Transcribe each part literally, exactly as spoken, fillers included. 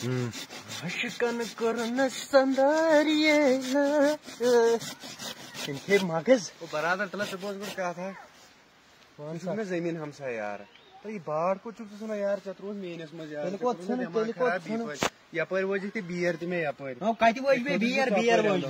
عاشقن کوٚرنس سندارِ۔ تٔمۍ کھے مغز۔ او برادر، تلہٕ ژٕ بوز گۄڈٕ کتھ اکھ۔ وَن ژٕ سا۔ چھُکھ مےٚ زٔمیٖن ہمساے یار۔ تہٕ یہِ باٹھ کوٚت چھُکھ ژٕ ژھٕنان یار؟ ژےٚ ترٛووُتھ میٲنِس منٛز یار۔ تیٚلہِ ژےٚ کوٚت کوٚرُتھ مےٚ ژھٕنہٕ، دٮ۪ماغ تیٚلہِ کوٚت خراب یہِ ژھٕنہٕ؟ پٲٹھۍ۔ یپٲرۍ وٲجِکھ تہِ بیٖر تہِ مےٚ یپٲرۍ۔ ہاو، کتہِ وٲج مےٚ بیٖر، بیٖر وٲج مےٚ؟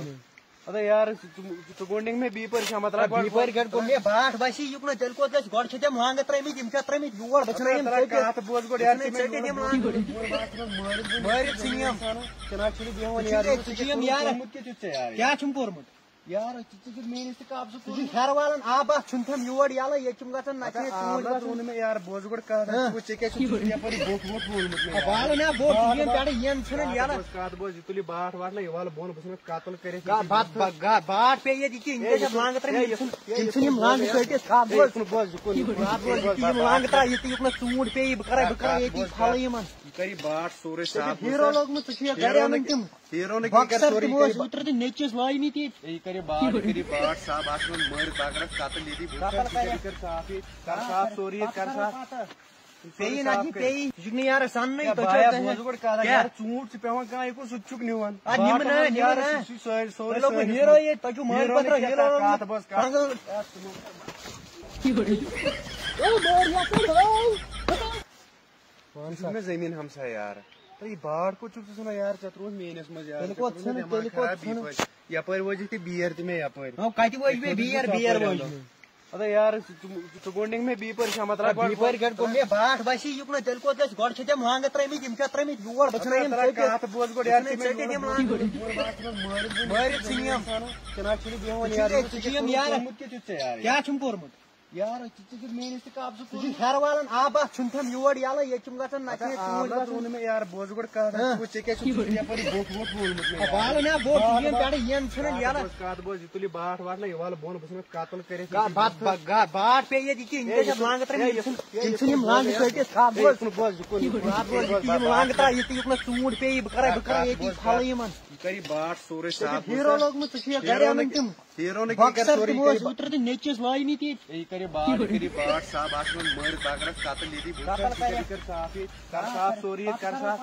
اَدٕ یار، ژٕ، ژٕ، ژٕ گوٚنڈِنگ مےٚ بیٖپٲرۍ شامت، ترٛٹھ گۄڈٕ بیٖپٲرۍ گۄڈٕ گوٚو مےٚ باٹھ وَسی، یُکنَے تیٚلہِ کوٚت گژھِ؟ گۄڈٕ چھِ تِم لانٛگہٕ ترٛٲمٕتۍ، یِم چھا ترٛٲمٕتۍ یور، بہٕ ژھٕنہٕ یِم ژَٹِتھ۔ کَتھ بوز گۄڈٕ یار، بہٕ ژھٕنہٕ ژےٚ مےٚ ژٔٹِتھ یِم لانٛگہٕ۔ مٲرِتھ ژھٕنہِ یِم۔ ژٕ چھُنہٕ بیٚہوان ژٕ یار، چھُکھ، ژٕ چھُکھ یِم یار۔ کوٚرمُت کیٛاہ چھُکھ ژےٚ یار؟ کیٛاہ چھُم کوٚرمُت؟ یار، ژٕ، ژٕ چھُکھ میٲنِس تہِ قبضہٕ کوٚرمُت۔ ژٕ چھُکھ ہیرٕ والان، آ، بس ژھُن تھَم یور یَلہٕ، ییٚتہِ چھُم گژھان نہ چھُ اَتھ ییٚتہِ ژوٗنٛٹھۍ آ، وَسان۔ ژٕ وَن مےٚ یار، بوز گۄڈٕ کَتھ، ہاں۔ ژٕ وٕچھ ژےٚ کیٛاہ چھُکھ، ژٕ چھُکھ یَپٲرۍ بوٚٹھ ووٚٹھ وولمُت مےٚ آ، یار۔ والہٕ نا بوٚٹھ، باتھ یِم باتھ پٮ۪ٹھٕ یِن ژھٕنُن کَتھ یَلہٕ۔ بوز، کَتھ بوز، یہِ تُلہِ باتھ واٹھ نہ، یہِ والہٕ بۄن، بہٕ ژھٕنَتھ قتل کٔرِتھ۔ کا-، باتھ، با-، گا-، باتھ پیٚیہِ ییٚتہِ، یہِ کہِ یِم ہے، کیٛاہ چھِ یہِ اَتھ لانٛگہٕ ترٛٲمٕتۍ، ہے، یِم ژھٕن، یہِ یِم ژھٕن یِم لانٛگہٕ ژٔٹِتھ، کَتھ ہے، بوز۔ یہِ کُن بوز، یہِ کُن، یہِ کُن، باتھ بوز، یہِ کہِ یِم لانٛگہٕ ترٛاو، یہِ تہِ یُکنَس ژوٗنٛٹھۍ پیٚیہِ، بہٕ کَرَے، بہٕ کَرَے ییٚتی باتھ بوز۔ کھالہٕ یِمَن۔ یہِ کَرِ یہِ باتھ سورُے صاف، ہیٖرو وٕچھ حظ۔ لوگمُت، ژٕ چھُکھ یہِ ہیٖرو کَران نہٕ وٕنکیٚن۔ ہیٖرو نہٕ کینٛہہ، یہِ کَرِ بۄکسَر سورُے، تہِ یہِ کَرِ اوس با-، اوترٕ تہِ نیٚچِس لایمٕتۍ ییٚتہِ۔ یہِ کَرِ یہِ بار، یہِ کَرِ یہِ بار صاف، اَتھ منٛز مٲرۍ بکرَس قتل ییٚتی۔ بہٕ قتل چھُس، یہِ کَرِ۔ کَرِ صاف یہِ، کَر صاف سورُے ییٚتہِ، کَر صاف۔ پیٚیہِ نہ، یہِ پیٚیہِ، یہِ چھُکھ نہٕ یارٕ سَننٕے، ہے تۄہہِ چھُو بایا، آسان بوز گۄڈٕ کَتھ، کیٛاہ؟ یارٕ ژوٗنٛٹھ چھُ پٮ۪وان کانٛہہ، یہِ کُس سُہ تہِ چھُکھ نِوان۔ اَدٕ نِمہٕ باٹَن نہ، منٛز نِمہٕ یارٕ نہ۔ سُہ، سُہ سٲرۍ، سورُے تۄہہِ لوگوٕ سٲرِس ہیٖرو منٛز۔ ییٚتہِ، تۄہہِ چھُو مٲلۍ ہیٖرو نہٕ پَتھرَو کینٛہہ، ہیٖرو کَتھ لوگمُت۔ بوز، کَتھ۔ پَنٛژاہ۔ یہِ چھُکھ مےٚ زٔمیٖن ہمساے یارٕ۔ تہٕ یہِ باٹھ کوٚت چھُکھ ژٕ ژھٕنان یارٕ؟ ژےٚ ترٛووُتھ میٛٲنِس منٛز یارٕ۔ تیٚلہِ کوٚت ژھٕنہٕ، تیٚلہِ کوٚت ژھٕنہٕ؟ یَپٲرۍ وٲجِکھ تہِ بیٖر تہِ مےٚ یَپٲرۍ۔ ہاو، کَتہِ وٲج مےٚ بیٖر، بیٖر وٲج مےٚ؟ اَدٕ یارٕ، ژٕ، ژٕ، ژٕ گوٚنٛڈِنٛگ مےٚ بیٖپٲرۍ شامَت، ترٛٹھ گۄڈٕ بیٖپٲرۍ گۄڈٕ گوٚو مےٚ باٹھ وَسی، یُکنَے تیٚلہِ کوٚت گژھِ؟ گۄڈٕ چھِ تِم لانٛگہٕ ترٛٲمٕتۍ، یِم چھا ترٛٲمٕتۍ یور؟ بہٕ ژھٕنہٕ یِم ژٔٹِتھ۔ کَتھ بوز گۄڈٕ یارٕ، ژٕ ژےٚ مےٚ ژٔٹِتھ یِم لانٛگہٕ۔ مٲرِتھ ژھٕنہِ یِم۔ ژٕ نہ حظ چھُکھ نہٕ بیٚہوان ژٕ یارٕ، چھُکھ، ژٕ چھُکھ یِم یارٕ۔ کوٚرمُت کیٛاہ چھُکھ ژےٚ یارٕ؟ کیٛاہ چھُم کوٚرمُت؟ یار، ژٕ، ژٕ چھُکھ میٲنِس تہِ قبضہٕ کوٚرمُت۔ ژٕ چھُکھ ہیرٕ والان، آ، بس ژھُن تھَم یور یَلہٕ، ییٚتہِ چھُم گژھان نہ چھُ اَدٕ ییٚتہِ آ، ژوٗنٛٹھۍ بس وَسان۔ ووٚن مےٚ یار، بوز گۄڈٕ کَتھ، ہاں۔ ژٕ وٕچھ، ژےٚ کیٛاہ چھُکھ، ژٕ چھُکھ یَپٲرۍ بوٚٹھ ووٚٹھ وولمُت مےٚ آ، یار۔ والہٕ نا بوٚٹھ، باٹھ، یِم پٮ۪ٹھٕ یِن ژھٕنُن باٹھ، یَلہٕ۔ بوز، کَتھ بوز، یہِ تُلہِ باٹھ واٹھ نہ، یہِ والہٕ بۄن، بہٕ ژھٕنَتھ قتل کٔرِتھ۔ کا-، بَتہٕ، بَ-، گا-، باٹھ پیٚیہِ ییٚتہِ، یہِ کہِ یِم ہے، کیٛاہ چھِ یہِ اَتھ تُل-، لانٛگہٕ ترٛٲمٕتۍ، ہے، یِم یہِ ژھٕنُن، تُل-، یِم ہے، ژھٕنن یہِ لانٛگہٕ تُل-، ژٔٹِتھ، کَتھ ہے، بوز۔ یہِ کُن بوز، یہِ کُن، یہِ کُن، کَتھ بوز، یہِ کُن، کہِ یِم بوز، لانٛگہٕ ترٛاو، یہِ تہِ یُکنَس ژوٗنٛٹھۍ پیٚیہِ، بہٕ کَرَے، بہٕ کَرَے کَتھ ییٚتی بوز، کھالہٕ کَتھ۔ یِمَن۔ یہِ کَرِ یہِ باٹھ سورُے یہِ چھُ صاف، بوز۔ ہیٖرو لوگمُت، ژٕ چھُکھ یہِ کَران وٕنکیٚن۔ ہیٖرو نہٕ کینٛہہ، بۄکسَر کَرِ سورُے، تہِ یہِ کَرِ اوس با-، اوترٕ تہِ نیٚچِس لایمٕتۍ ییٚتہِ۔ یہِ کَرِ باٹھ، یہِ کَرِ باٹھ، یہِ کَرِ باٹھ صاف، اَتھ منٛز مٲرۍ بکرَس قتل ییٚتی۔ بہٕ قتل چھُس، یہِ کَرِ۔ کَرِ صاف یہِ، کَر صاف سورُے ییٚتہِ، کَر صاف۔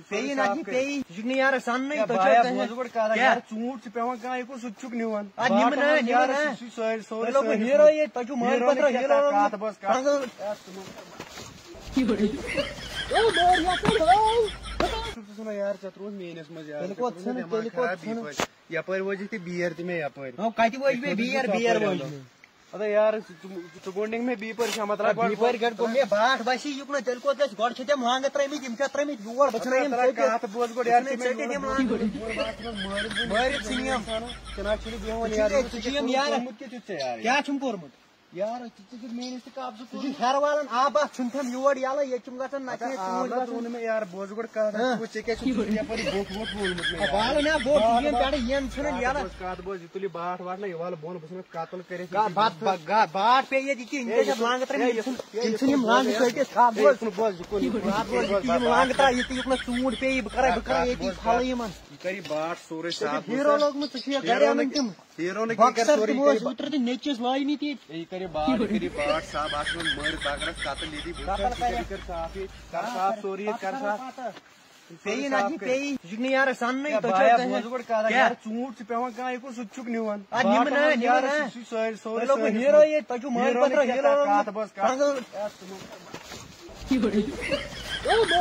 پیٚیہِ نہ، یہِ پیٚیہِ۔ یہِ چھُکھ نہٕ یارٕ سَننٕے، ہے تۄہہِ چھُو بایا، آسان بوز گۄڈٕ کَتھ، کیٛاہ؟ یارٕ ژوٗنٛٹھ چھُ پٮ۪وان کانٛہہ، یہِ کُس سُہ تہِ چھُکھ نِوان۔ اَدٕ نِمہٕ باٹَن نہ، منٛز نِمہٕ یارٕ نہ۔ سُہ، سُہ سٲرۍ، سورُے تۄہہِ لوگوٕ سٲرِس ہیٖرو منٛز۔ ییٚتہِ، تۄہہِ چھُو مٲلۍ ہیٖرو نہٕ پَتھرو کینٛہہ، ہیٖرو لوگمُت۔ کَتھ بوز، کَتھ۔ پَنٛژاہ۔ ہے، ژٕ مہٕ-، یہِ چھُکھ ژٕ ژھٕنان یارٕ، ژےٚ ترٛووُتھ میٛٲنِس منٛز یارٕ، تیٚلہِ ژےٚ کوٚت کوٚرُتھ مےٚ ژھٕنہٕ، دٮ۪ماغ تیٚلہِ کوٚت خراب یہِ ژھٕنہٕ؟ پٲٹھۍ۔ یَپٲرۍ وٲجِکھ تہِ بیٖر تہِ مےٚ یَپٲرۍ۔ ہاں، کَتہِ وٲج مےٚ بیٖر، بیٖر وٲج مےٚ؟ اَدٕ یارٕ، ژٕ، ژٕ، ژٕ گوٚنٛڈِنٛگ مےٚ بیٖر پٲرۍ شامَت، ترٛٹھ گۄڈٕ بیٖر۔ بیٖر گۄڈٕ گوٚو مےٚ باٹھ وَسی یُکنَے، تیٚلہِ کوٚت گژھِ؟ گۄڈٕ چھِ تِم لانٛگہٕ ترٛٲمٕتۍ، یِم چھا ترٛٲمٕتۍ یور؟ بہٕ ژھٕنہٕ یِم ترٛٹھ ژٔٹِتھ۔ کَتھ بوز گۄڈٕ، بہٕ یارٕ، ژھٕنہٕ ژےٚ مےٚ ژٔٹِتھ یِم لانٛگہٕ۔ مٲرِتھ ژھٕنہِ یِم۔ ژٕ چھُکھ یہِ، ژٕ چھُکھ یِم یارٕ۔ کوٚرمُت کیٛاہ چھُکھ ژےٚ یارٕ؟ کیٛاہ چھُم کوٚرمُت؟ یارٕ، ژٕ، ژٕ چھُکھ میٛٲنِس تہِ قبضہٕ کوٚرمُت۔ ژٕ چھُکھ ہیرٕ والان، آ، بس ژھُن تھَم یور یَلہٕ، ییٚتہِ چھُم گژھان نہ چھُ اَدٕ ییٚتہِ آ، ژوٗنٛٹھۍ بس وَسان۔ ووٚن مےٚ یارٕ، بوز گۄڈٕ کَتھ، ہاں۔ ژٕ وٕچھ، ژےٚ کیٛاہ چھُکھ، ژٕ چھُکھ یَپٲرۍ بوٚٹھ ووٚٹھ وولمُت مےٚ آ، یارٕ۔ والہٕ نا بوٚٹھ، کَتھ یِم بوز، پٮ۪ٹھٕ یِن ژھٕنُن کَتھ یَلہٕ۔ بوز، کَتھ بوز، یہِ تُلہِ باٹھ واٹھ نہ، یہِ والہٕ بۄن، بہٕ ژھٕنَتھ قتل کٔرِتھ۔ کا-، بَتہٕ، بَ-، گا-، باٹھ پیٚیہِ ییٚتہِ، یہِ کہِ یِم ہے، کیٛاہ چھِ یہِ اَتھ لانٛگہٕ ترٛٲمٕتۍ، ہے، یِم یہِ ژھٕن، ہے، یِم یہِ ژھٕن یِم ژھٕن لانٛگہٕ بوز، ژٔٹِتھ، کَتھ ہے، بوز۔ یہِ ژھٕن بوز، یہِ کُن، یہِ کُن، کَتھ بوز، یہِ کہِ یِم بوز، لانٛگہٕ ترٛاو، یہِ تہِ یُکنَس ژوٗنٛٹھۍ پیٚیہِ، بہٕ کَرَے، بہٕ کَرَے کَتھ ییٚتی بوز، کھالہٕ کَتھ۔ یِمَن۔ یہِ کَرِ باٹھ سورُے ژےٚ صاف، چھُکھ ہیٖرو وٕچھ حظ۔ لوگمُت، ژٕ چھُکھ یہِ ہیٖرو گَرِ نہٕ اَنان تِم۔ ہیٖرو نہٕ کینٛہہ، بۄکسَر سورُے تِم کَرِ ٲسۍ با-، اوترٕ تہِ نیٚچِس لایمٕتۍ ییٚتہِ۔ یہِ کَرِ باٹھ، یہِ کَرِ باٹھ صاف، اَتھ منٛز مٲرِتھ بکرَس قتل ییٚتی۔ بہٕ قتل چھُس، یہِ کَرِ۔ کَرِ، کَر صاف یہِ، کَر صاف سورُے ییٚتہِ، کَر صاف۔ پیٚیہِ نہ، یہِ پیٚیہِ۔ یہِ چھُکھ نہٕ یارٕ سَننٕے، ہے تۄہہِ چھُو بایا، آسان بوز گۄڈٕ کَتھ، کیٛاہ؟ یارٕ ژوٗنٛٹھ چھُ پٮ۪وان کانٛہہ، یہِ کُس سُہ تہِ چھُکھ نِوان۔ اَدٕ نِمہٕ باٹَن نہ، منٛز نِمہٕ یارٕ نہ۔ سُہ، سُہ سٲرۍ، سورُے تۄہہِ لوگوٕ سٲرِس ہیٖرو منٛز۔ ییٚتہِ، تۄہہِ چھُو مٲلۍ ہیٖرو نہٕ پَتھرو کینٛہہ، ہیٖرو کَتھ، لوگمُت۔ کَتھ بوز، کَتھ۔ پَنٛژاہ۔ یہِ چھُکھ نہٕ یارٕ،